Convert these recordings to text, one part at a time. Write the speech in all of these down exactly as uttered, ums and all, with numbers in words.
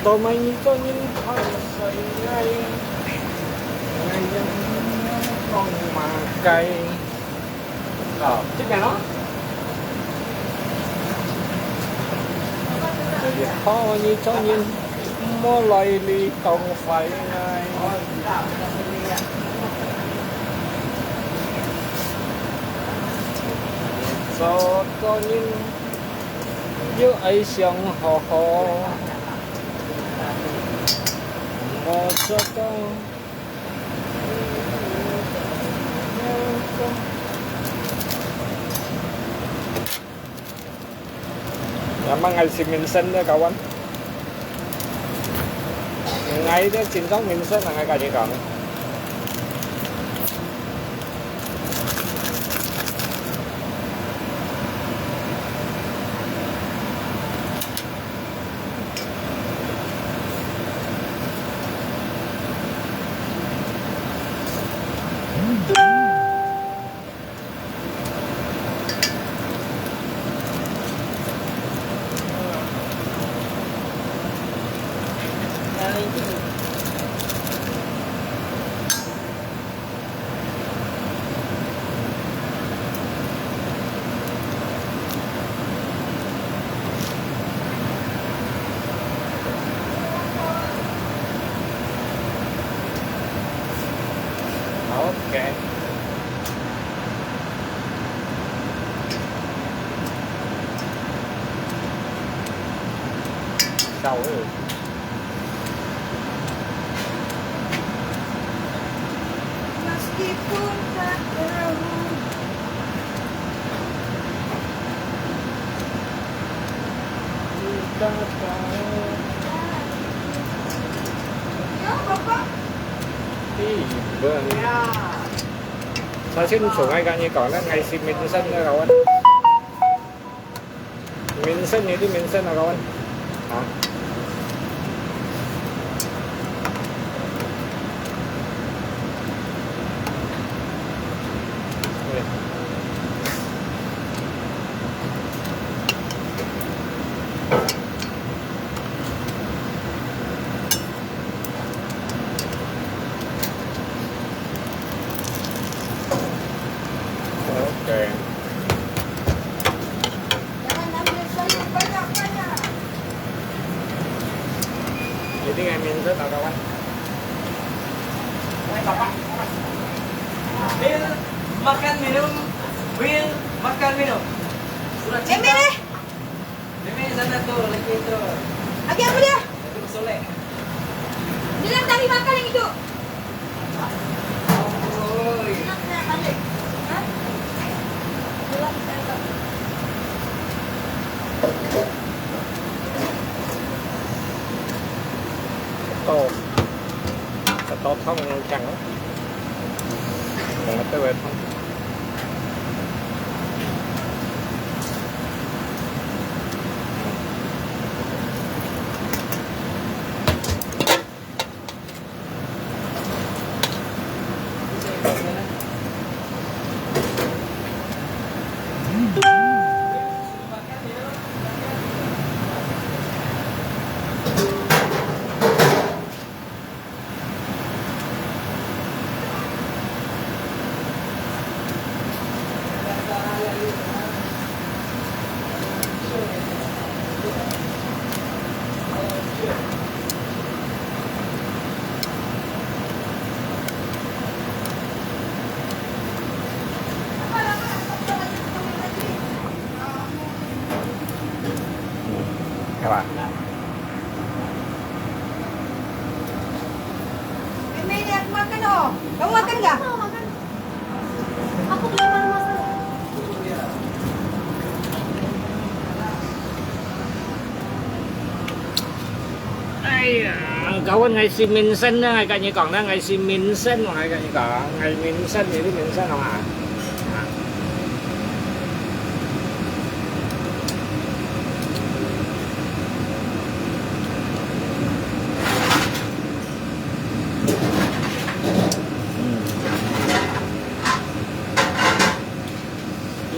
到尾你做人好衰，哎呀，講麼个？哦，這邊咯。好，你做人莫來這講壞𠊎。做個人 又愛想好好，莫做到。Memang𠊎係明星个，kawan。𠊎个真正明星啊，𠊎同你講。 OK。Sao ư? Meskipun tak tahu. Kita tahu. Ya, Bapak. Tiba. Ya. Sa sini sungai kan ni kau nak ngai si min san na kawan. Minsan, itu minsan, kawan. Ha? Oke. Ini ngai minsan, kawan. Bill, makan minum. Bill, makan minum. Sudah cinta. Emil, eh? Ini sana tuh, lagi itu. Lagi apa dia? Itu keselak. Bilang tadi makan yang itu. Oi. Bilang saya balik. Hah? Bilang saya balik. Ito. Ito, thong yang chang. Yang ito, eh, thong. Apa? Meme, ini aku makan, oh. Kamu makan nggak? Aku makan. Aku belum makan, Mas. Ai ya, kawan, ngai si minsan na, ngai ka nyi kong na, ngai si minsan, ngai ka nyi kong, ngai minsan, ini minsan, ah.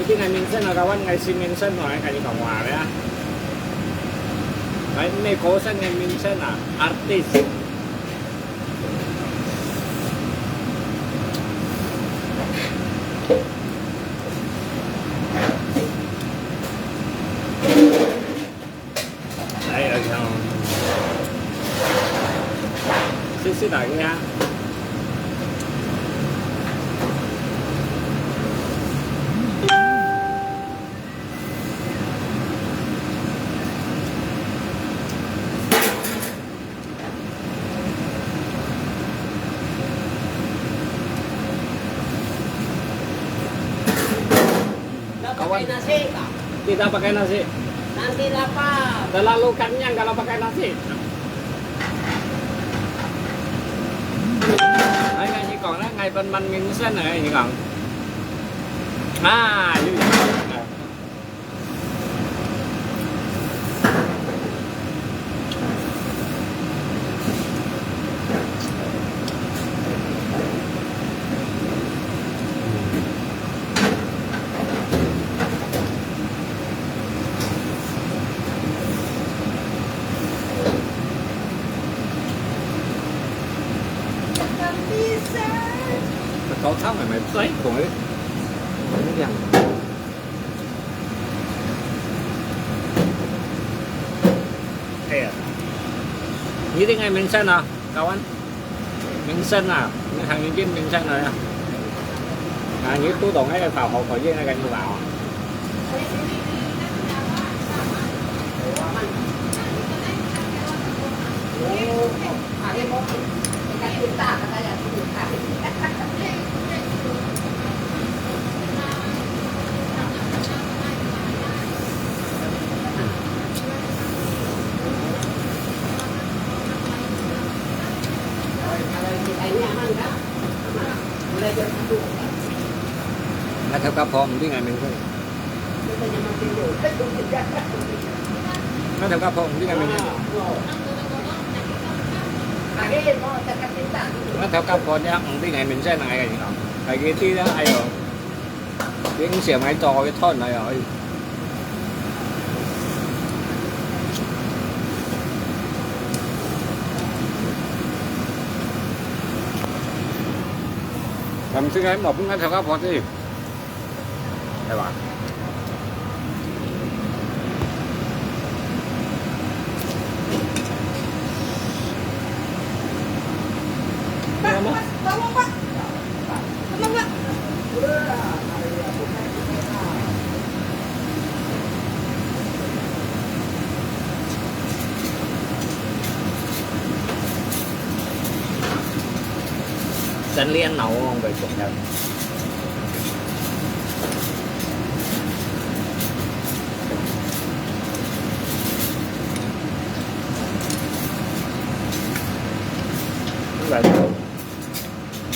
Ini ngai minsan, kawan, ngai si minsan, ngai ka nyi kong wa ya. 還有歌星个明星啊，artist。哎呀，謝謝大家。Kawan. Nasi ka? Tidak pakai nasi. Nanti lapar. Terlalu kenyang kalau pakai nasi. Ai, ngai hi kong na, ngai pen man min sen ai, hi kong. Ah, yu yu. Kau thang mai mai zai kong ai. Kong liang. Ai ya. Ni ting ai min sen a, kawan. Min sen a, ni hang ni jin min sen a ya. A, ni tu dong ai phao hok ko yin ai ka ni wa. Ngài theo cặp hòm đi ngày mình thôi. Ngài theo cặp hòm đi ngày mình thôi. Ngài theo cặp hòm đi ngày mình sẽ ngài cái gì đó. Cái cái tí đó ai rồi. Tiếng xiềng máy to cái thon này rồi. Làm sao cái mà cũng ngài theo cặp hòm đi. Hay là Sen lian nau ong bai chok nau.